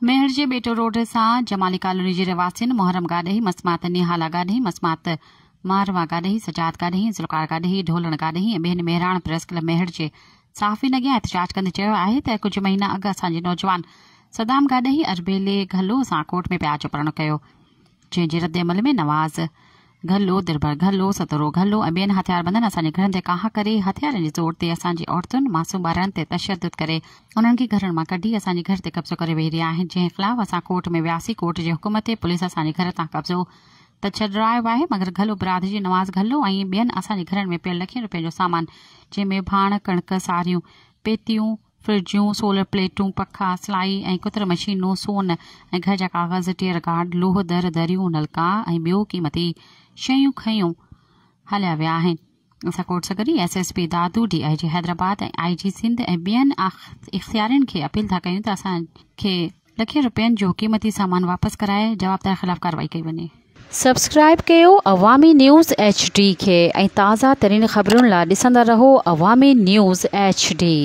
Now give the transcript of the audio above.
ميهڙ جي ٻيٽو روڊ سان جمالي ڪالوني جي رهواسين محرم گاڏهي، مسمات نهالا گاڏهي، مسمات ماروا گاڏهي، سجاد گاڏهي، ذوالفقار گاڏهي، ڍولڻ گاڏهي ۽ ٻين مهراڻ پريس ڪلب ميهڙ جي صحافين اڳيان احتجاج ڪندي چيو آهي ته ڪجهه مهينا اڳ اسان جي نوجوان صدام گاڏهي اربيلي گهلو سان ڪورٽ ۾ پيار جو پرڻو ڪيو جنهن جي ردعمل ۾ نواز گهلو، دلبر گهلو، ستورو گهلو ۽ ٻين هٿياربندن اسان جي گهرن تي ڪاهه ڪري هٿيارن جي زور تي اسان جي عورتن، معصوم ٻارڙن تي تشدد ڪري انهن کي گهرن مان ڪڍي اسان جي گهر تي قبضو ڪري ويهي رهيا آهن جنهن خلاف اسان ڪورٽ ۾ وياسين ڪورٽ جي حڪم تي پوليس اسان جي گهر تان قبضو ته ڇڏرايو آهي مگر گهلو برادري جي نواز گهلو ۽ ٻين اسان جي گهرن ۾ پيل لکين روپين جو سامان جنهن ۾ ڀاڻ، ڪڻڪ، ساريون، پيتيون، فرجون، سولر پليٽون، پکا، سلائي ۽ ڪتر مشينون، سون ۽ گهر جا ڪاغذ، ٽيئر گارڊ، لوهه، در، دريون، نلڪا ۽ ٻيو قيمتي شيون کنيون هليا ويا آهن. اسان ڪورٽ سان گڏ S S P Dadu, D I G Hyderabad ۽ I G Sindh ۽ ٻين اختيارين کي اپيل ٿا ڪيون ته اسان کي لکين روپين جو قيمتي سامان واپس ڪرائي جوابدار خلاف ڪارروائي ڪئي وڃي. سبسڪرائب ڪيو عوامي نيوز ايڇ ڊي کي ۽ تازه ترين خبرن لا ڏسندا رهو عوامي نيوز ايڇ ڊي.